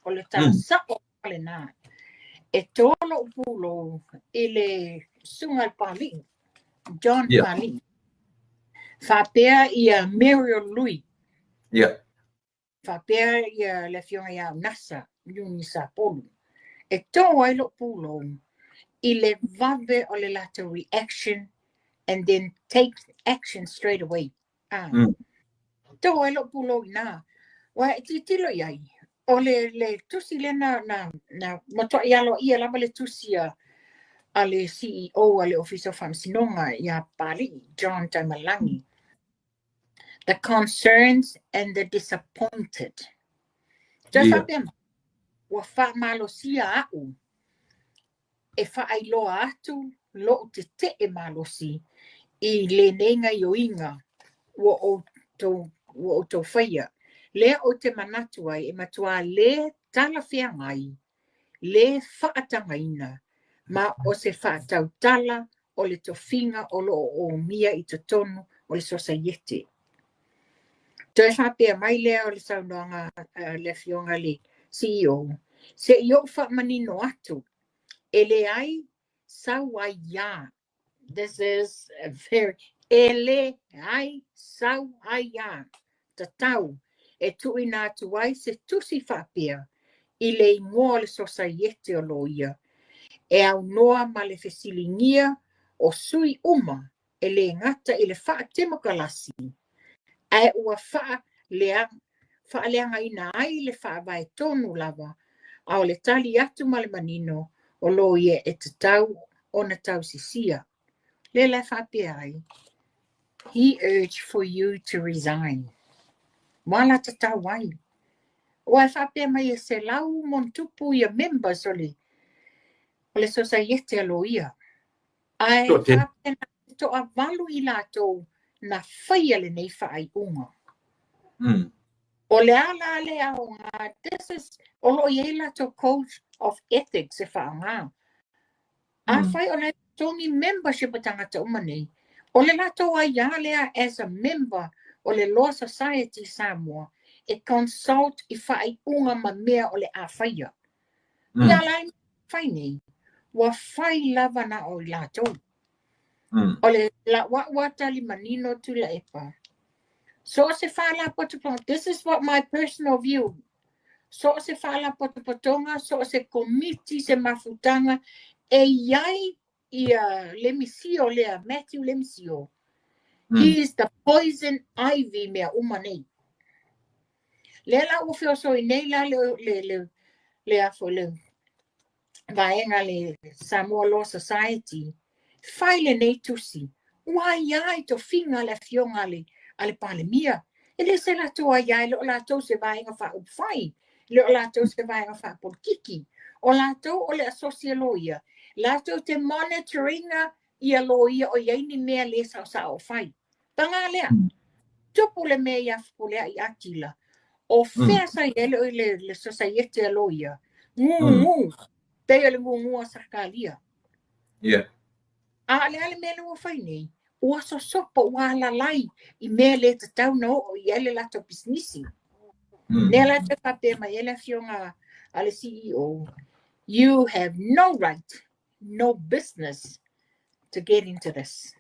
O le tala sa'o lenā. E tō lo'u pulou i le susuga i le Papalii, John Papalii, faapea ia Muriel Lui, faapea ia le afioga ia Unasa Iuni Sapolu. E tō ai lo'u pulou i le vave o le latou reaction and then take action straight away. Ah. Tō ai lo'u pulou iina. Ua e tilotilo i ai, o le tusi lea na matuai aloaia lava le tusi a le CEO a le Ofisa o Faamasinoga ia Papalii John Taimalagi. The concerns and the disappointed. Toe faapea mai, ua faamalosia a'u e faailoa atu lo'u tete'e malosi i lenei gaioiga ua outou faia. Lea ou te manatu ai e matuā lē talafeagai, lē faatagaina, ma o se faatautala o le tofiga o loo omia i totonu o le sosaiete. Toe faapea mai lea o le saunoaga a le afioga le CEO, se i ou faamanino atu, e leai sau aiā. This is a very, e leai sau aiā tatau e tuuina atu ai se tusi faapea i le igoa o le sosaiete o loia e aunoa ma le fesiligia o sui uma e lē gata i le faatemokalasi ae ua faaleagaina ai le faavae tonu lava a o le tali atu ma le manino o loia e tatau ona tausisia. Lea la e faapea ai, he urged for you to resign. Ua la tatau ai. Ua e faapea mai e 100+ ia members o le sosaiete a loia. Ae faapea na 8 i latou na faia lenei faaiuga. O le ala le aoga, this is, o loo i ai latou code of ethics e faaaoga. Afai o le totogi membership o tagata uma nei, o le latou aiā lea as a member o le Law Society Samoa e consult i faaiuga ma mea o le a faia. Ia la fai nei, ua fai lava na o i latou. O le la ua tali manino Tuilaepa. So o se faalapotopotoga, this is what my personal view. So o se faalapotopotoga, so o se komiti, se mafutaga, e iai ia Lemisio lea, Matthew Lemisio. He is the poison ivy mea uma nei. Lea la ua feosoi nei la le afo le vaega le Samoa Law Society, fai lenei tusi. Ua aiā i tofiga le afioga a le Palemia. E le se latou aiā, e le o latou se vaega faaupufai, e le o latou se vaega faapolokiki. O latou o le asosi a loia. Latou te monitoringa ia loia o iai ni mea le saosao o fai. Paga lea, tupu le mea ia Fepuleai Atila. O fea sa i ai le sosaiete a loia? Gugu, pei o le gugu a Sakalia. A o le a le mea lea ua fai nei? Ua sosopo, ua alalai i mea le tatau na oo i ai le latou pisinisi. Lea la te faapea mai ai le afioga a le CEO, you have no right, no business to get into this.